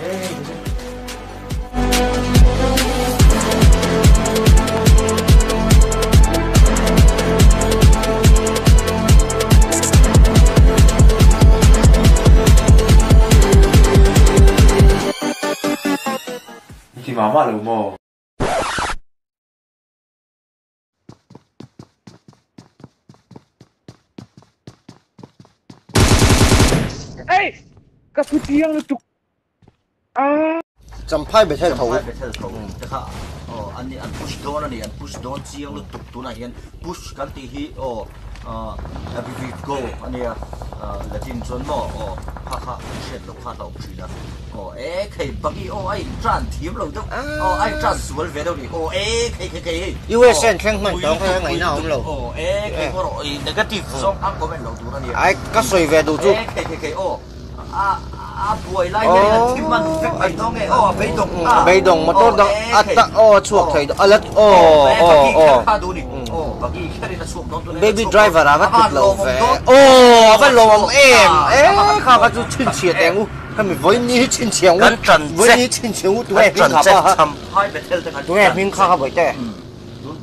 I ti mah mah lo maw? Ei! Ka thu chiang lutuk. Ah! Champhai Bethel tho. Champhai Bethel tho te kha aw an ni an push dawn a ni an push dawn chiang lutuk tunah hian push kan tih hi aw abbreviate go a nia Latin chuan maw aw kha kha an hriat loh kha a hlauhawm thin a aw e khei bagi aw a in tan thiam lo deuh aw a in tan sual ve deuh ni aw e khei khei khei hei USA an thleng hman tawng kha ngaihna a awm lo. Aw e khei pawh rawh i negative zawng ang comment lo tur a nia. Ai ka sawi ve duh chu. E khei khei khei aw a a buai lai hian an thim man vek mai dawn nge aw a beidawng ta. A beidawng motor dang a ta aw a chhuak thei dawn a la aw aw aw. Kha duh ni aw bagi kher in a chhuak dawn tuna Baby driver a va tluk lo ve aw a va lawmawm em e kha kha chu chhinchhiah teh ang u. Hemi vawiin ni hi chhinchhiah ang u. Kan ṭan che. Vawiin ni hi chhinchhiah ang u tunge Kan hming ṭan kha che pa ha. Champhai Bethel te kan Tunge ṭan hming kha che. kha bawihte.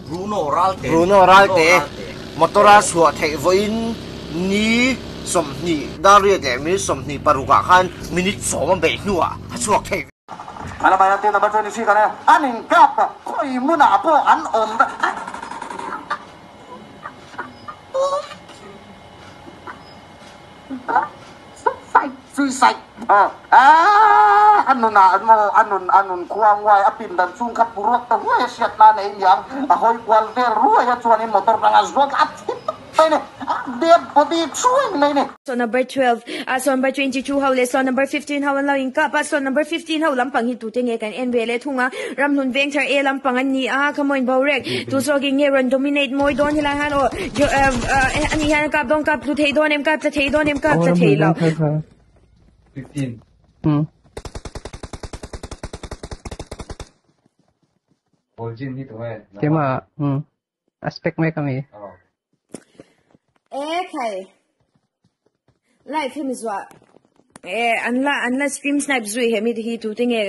Bruno Ralte. Bruno Ralte motor a chhuah theih vawiin ni 20 dar riat leh minute 26 ah khan minute 10 a beih hnuah a chhuak thei ve. Hmalamah hian team number 23 kan an inkap a, khawi hmunah pawh an awm vek. Suicide ah a nun ah maw a nun a nun khua nguai a pindan chung kha puruak ta huai a hriat na nei niang a hawi kual vel ruai a chuanin motor dang a zuat a thi tawp mai ni a dead body chuai mai ni. Saw number 12 ah saw number 22 ho leh saw number 15 ho an lo inkap a, saw number 15 ho lampang hi tute nge kan en ve leh thung a, Ramhlun Vengthar A lampang an ni a, khamuain Borek tu zawkin nge rawn dominate mawi dawn helai han aw ani hian a kap dawn kap tlu thei dawn em kap tla thei dawn em kap tla thei lo. 15. Bolgin hi tunge? Kema aspect mek ami. E khai live hi mi zuah e an la an la stream snipe zui he mi te hi tu te nge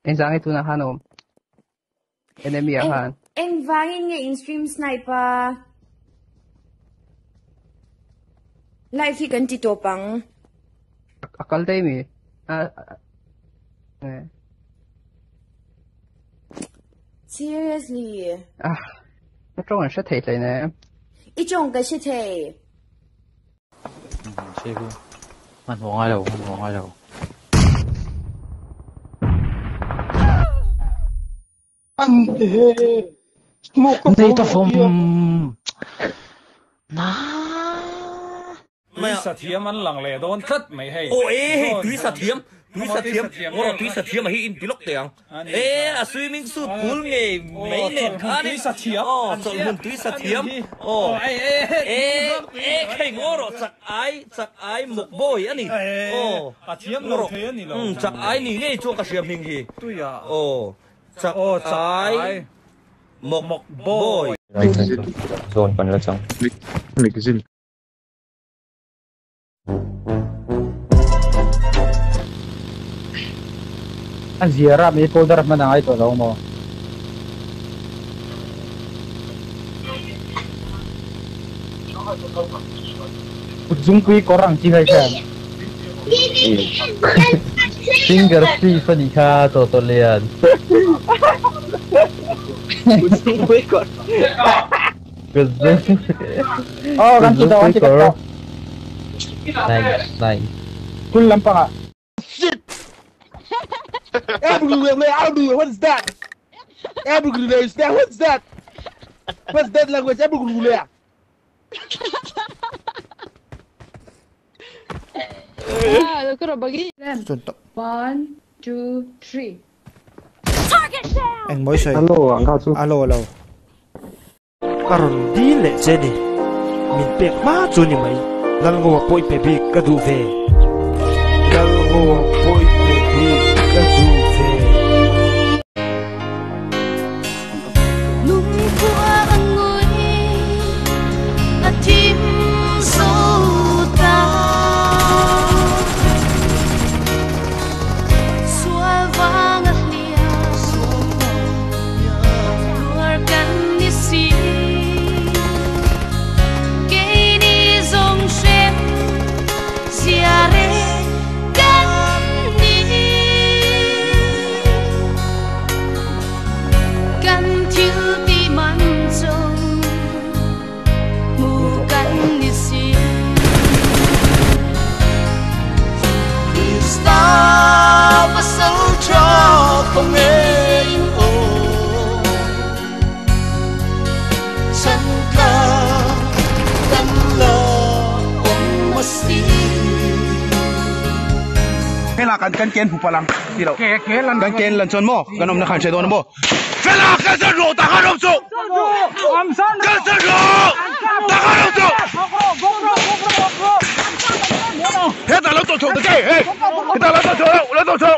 Eng zang e tunah khan awm enemy ah khan. Eng vangin nge in stream snipe a live hi kan ti tawp ang. A kal daih mi a Seriously. Ah, ka tawng an hre thei hlei ne. I tawng ka hre thei. Hmanhmawh ngai lo, hmanhmawh ngai lo. Nei ta fawm. Na. Tui sathiam an lang leh dawn tlat mai hei. Aw e hei tui sathiam, tui sathiam, ngaw rawh tui sathiam a hi in ti lawk teh ang. E a swimming suit phul ngei mai nen khan in aw chawlhmun tui sathiam aw e e khei ngaw rawh chak ai chak ai mawk bawi a ni aw ngaw rawh umm chak ai ni ngei chuan ka hria hming hi aw chak ai mawk bawi. Zone kan la chang. Magazine. A zia rap mai folder hman a ngai tawh lo maw? Kut zungpui kawr ang chi kha i hria em? Finger thief a nih kha Tawtawlian. Kut zungpui kawr. Oh, kan ti tawh, kan ti tawh. Nice, nice. Kul lampang ah. Shit! What is that? What's that? What's that language? One, two, three. Eng mawi sawi? Alo ang kha chu. Alo alo. Ka rawn dil leh che ni. Min pek hma chu ni mai. Lalngoa pawh i pe bik ka duh ve. Lalngoa pawh i pe bik ka duh ve. Fela kan kan ken pupa lang ti lo kan ken lan chuan maw kan awmna khan hre dawn a maw Fela kan san rawh tak an awm chu kan san rawh tak an awm chu hetah lo tawh chho ta che hei hetah lo tawh chho lo tawh chho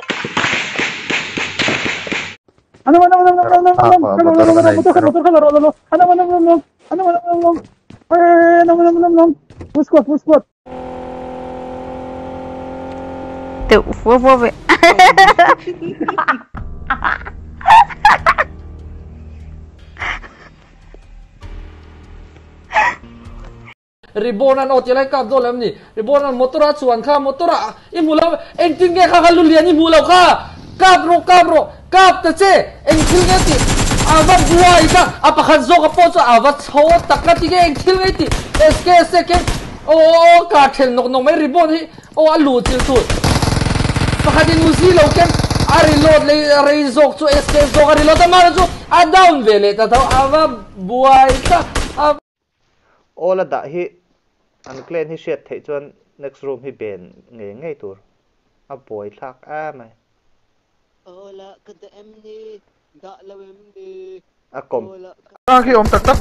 Ribbon an aw ti lai kap dawn lo em ni? Ribbon an motor a chuan kha motor ah i hmu lo engtin nge kha kha lu lian i hmu lo kha kap rawh kap rawh kap ta che eng thil nge tih a va buai kha a pakhat zawk a pawh chu a va chho tak a ti nge eng thil nge tih SK second aw aw kar then nawk nawk mai ribbon hi aw a luh chilh tur pakhat in muzi lo ken a reload lei rei zawk chu SK zawk a reload a mahse chu a down ve leh ta tho a va buai kha a Awl a dah hi an clan hi hriat theih chuan next room hi ben ngei ngei tur a buai thlak em mai. Awla ka dah em ni, dah lo em ni. A kawm. A khi awm tak tak.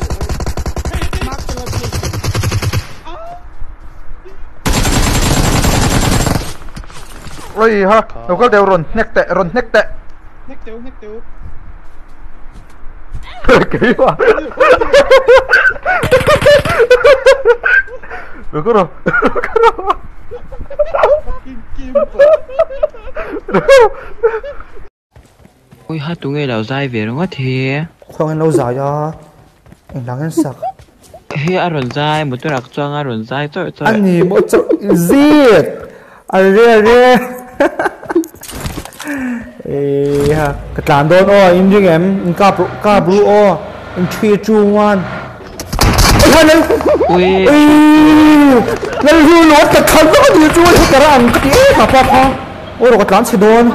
Oi ha, lo kal deuh rawn hnek teh, rawn hnek teh. Hnek teu, hnek teu. Keimah. Lo kal rawh, lo kal rawh. Ui ha tunge lo zai ve ringawt hi. Khuang in lo zai a, engdang in sak. Hei a rawn zai, motor ah chuang a rawn zai chawrh chawrh. A ni maw chawrh zit arre arre Eiha ka tlan dawn aw in ring em in kap ru kap ru aw in 3 2 1 Eiha lal Ui lal ru luat ka khalh vak a ni chu hei ka ra ang ka ti em a pa kha aw rawh ka tlan chhe dawn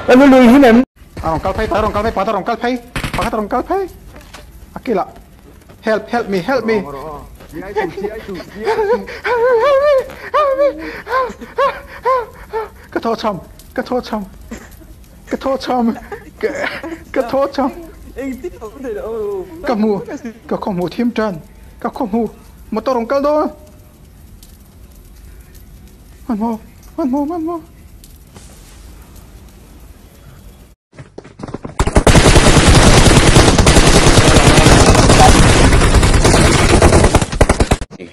lal ru lui him em. A rawn kal phei, a rawn kal phei, pakhat a rawn kal phei, pakhat a rawn kal phei a kilah. Help help me help me Ka thaw chham ka thaw chham ka thaw chham ka thaw chham Ka hmu ka khaw hmu thim tan ka khaw hmu motor rawn kal dawn Hmanhmawh hmanhmawh hmanhmawh.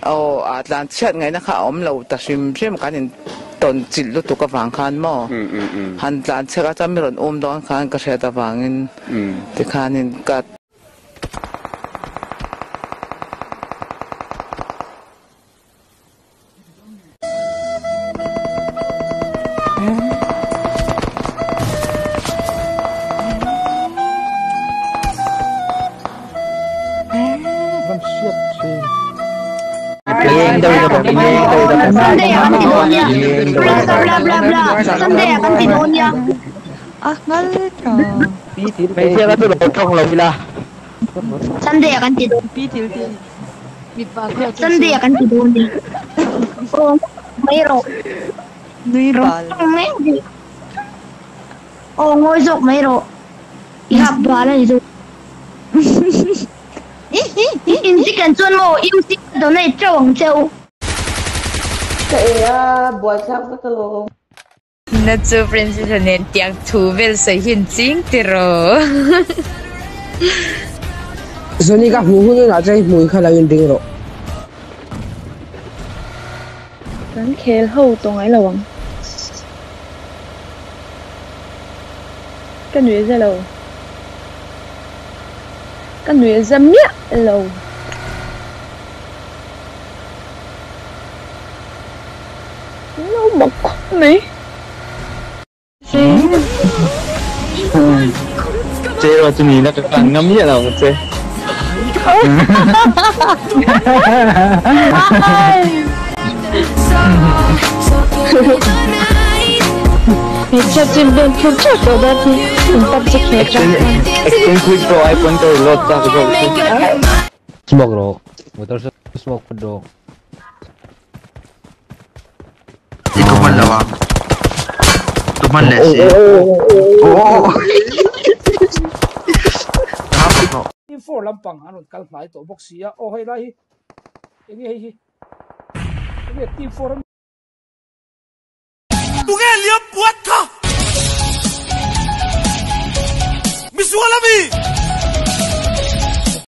Aw a tlan chhiat ngaihna kha a awm lo ta hrim hrim kan in tawn chilh lutuk avang khan maw han tlan chhiat a chuan mi rawn um dawn khan ka hriat avangin tikhanin ka Sunday ah kan ti dawn. Sunday ah kan ti dawn ni. Aw mai rawh. Nui bal. Mai rawh. Aw ngawi zawk mai rawh. I hap bal a ni zawk. In chicken chuan maw UC ka donate teuh ang cheu. Ka e a buaithlak vek alawm. Na chu princess a nen tiang thu vel sawi hi an ching tiraw. Zoni ka hmuh hun hunah chuan i hmui kha lo inring rawh. Kan khel ho tawh ngai lo ang. Ka nuih za lo. Ka nuih za miah lo. Lo mak khawp mai. Che ro chu ni na ka kan ngam miah lo che. Hmeichhia chu in vel phur teuh tawh dawn hi in PUBG khel chang khan. Action quick bro ai pawn ka reload chak zawk chu. Smoke rawh motor smoke phut rawh. I ka hman lo a. Tu man leh si. Oh. Team 4 lampang an rawn kal hnai tawh bawk si a, aw hei lai hi enge hei hi enge team 4 a Tunge liam puat kha? Misual ami?